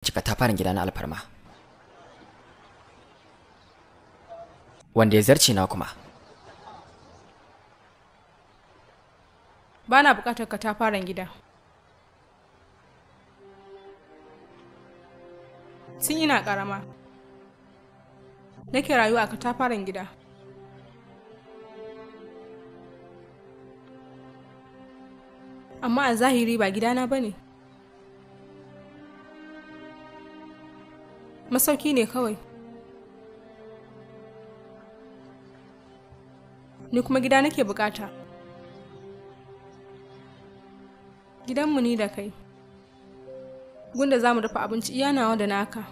Cika ta fara gida na alfarma. Wanda ya zarce na kuma. Ba na bukatar katafaren gida. Tun ina karama, nake rayuwa a katafaren gida. Amma a zahiri ba gidana ba ne. Masauki ne kawai. Ni kuma gida nake bukata. Gidanmu ni da kai. Gunda za mu dafa abinci iya nawa da naka.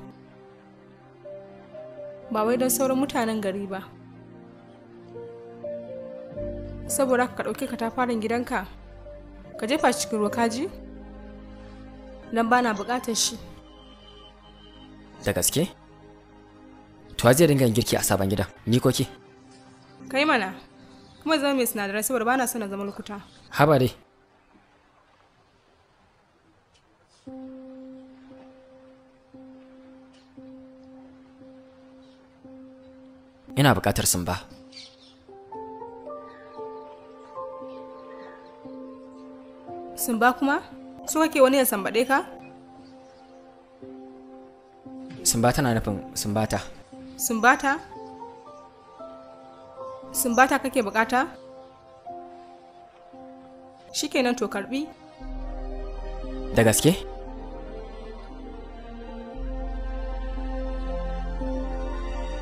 Ba wai don sauran mutanen gari ba. Saboda haka ka ɗauki katafaren gidanka, ka jefa shi cikin ruwa kaji? Don ba na buƙatar shi. Da gaske? To zai dinga yin girki a sabon gidan, ni ko ke? Kai mana, kuma zama mai sinadarai saboda ba na son na zama lokuta. Haba dai. Ina buƙatar sumba. Sumba kuma? So kake wani ya sambaɗe ka? Sumba tana nufin sumbata. Sumbata? Sumbata kake bukata? Shikenan to karbi. Da gaske?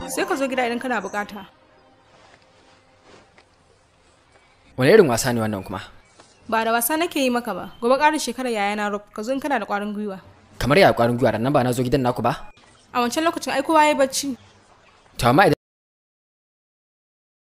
Sai ka zo gida idan kana bukata. Wani irin wasa ne wannan kuma? Ba da wasa nake yi maka ba. Gobe ƙarin shekarar yayana Rob, ka zo in kana da ƙwarin gwiwa. Kamar ya ƙwarin gwiwa, nan ba na zo gidan naku ba? A wancan lokacin ai kowa ya bacci. To amma